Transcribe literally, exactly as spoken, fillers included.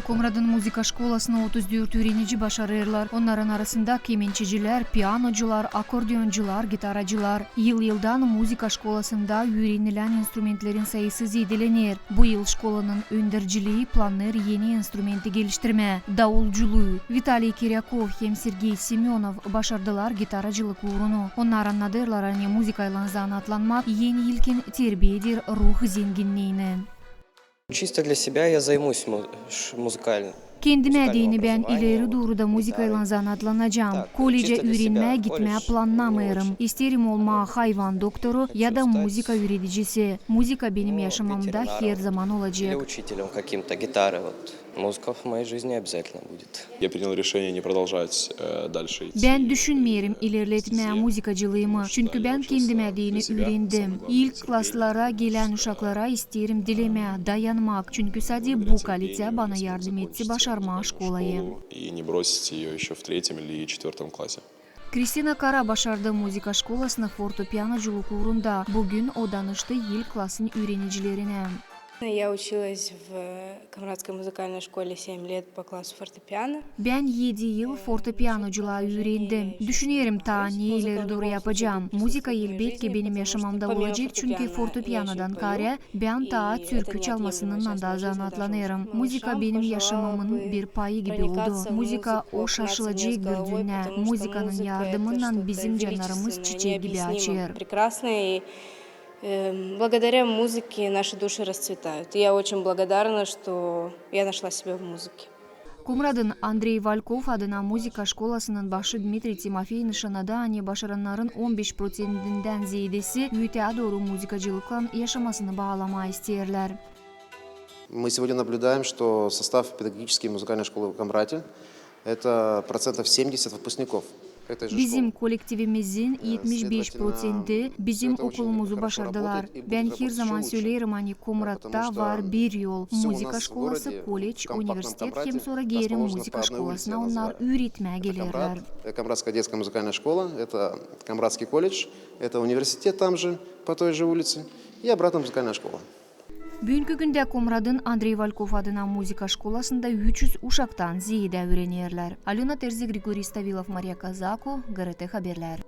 Komratın muzıka şkolasını otuz dört üürenici başarêrlar. Onnarın arasında kemençecilär, pianocular, akordeoncular, gitaracılar. Yıl-yıldan muzıka şkolasında üürenilän instrumentlerin sayısı zeedelener. Bu yıl şkolanın öndercilii plannêêr eni instrumenti geliştirmää, daulculuu. Vitaliy Kiryakov hem Sergey Semönov başardılar gitaracılık uurunu. Onnar annadêrlar, ani muzıkaylan zanaatlanmak eni ilkin terbiyedir ruh zenginniini. Чисто для себя я займусь му-, ш-, музыкально. Kendimä deyni bän ileri dooruda muzıkaylan zanaatlanacam. Kolecä üürenmää gitmää plannamêêrım. İsteerim olmaa hayvan doktoru ya da muzıka üüredicisi. Muzıka benim yaşamamda herzaman olacek. Или учителем каким-то гитары, вот. Музыка в моей жизни обязательно будет. Я принял решение не продолжать, э, дальше идти. Bän düşünmeerim ilerletmää muzıkacılıımı, çünkü bän kendimä deyni üürendim. İlk klaslara gelän uşaklara isteerim dilemää, dayanmak, çünkü sade bu kalitää bana yardım etti başarmaa şkolayı. И не бросить её ещё в третьем или четвёртом классе. Kristina Kara başardı muzıka şkolasını fortepianoculuk uurunda. Büün o danıştı ilk klasın üürenicilerinä. Я училась в Камрадской музыкальной школе семь лет по классу фортепиано. Bän edi yıl fortepianoculaa üürendim. Düşünerim taa ne ileri dooru yapacam. Muzıka, elbetki, benim yaşamamda olacek, çünkü fortepianodan kaarä bän taa türkü çalmasınnan da zanaatlanêrım. Muzıka benim yaşamamın bir payı gibi oldu. Muzıka o şaşılacek bir dünnä. Muzıkanın yardımınnan bizim cannarımız çiçek gibi açêr. Эм, благодаря музыке наши души расцветают. И я очень благодарна, что я нашла себя в музыке. Komratın Andrey Valkov adına muzıka şkolasının başı Dmitriy Timofey nışannadı, ani başarannarın on beş proţentindän zeedesi öteyä dooru muzıkacılıklan yaşamasını baalamaa isteerlär. Мы сегодня наблюдаем, что состав педагогической и музыкальной школы в Камрате — это процентов семьдесят выпускников. Bizim kollektivimizin etmiş beş proţenti bizim okulumuzu başardılar. Bän herzaman söleerim, ani Komratta var bir yol: muzıka şkolası, kolec, universitet hem sora geeri muzıka şkolasına onnar üüretmää gelerlär. Камрадская детская музыкальная школа — это Камрадский колледж, это университет там же, по той же улице, и обратно музыкальная школа. Büünkü gündä Komratın Andrey Valkov adına muzıka şkolasında üç üz uşaktan zeedä üürenerlär. Alöna Terzi, Grigoriy Stavilov, Mariya Kazako, GRT Haberlär.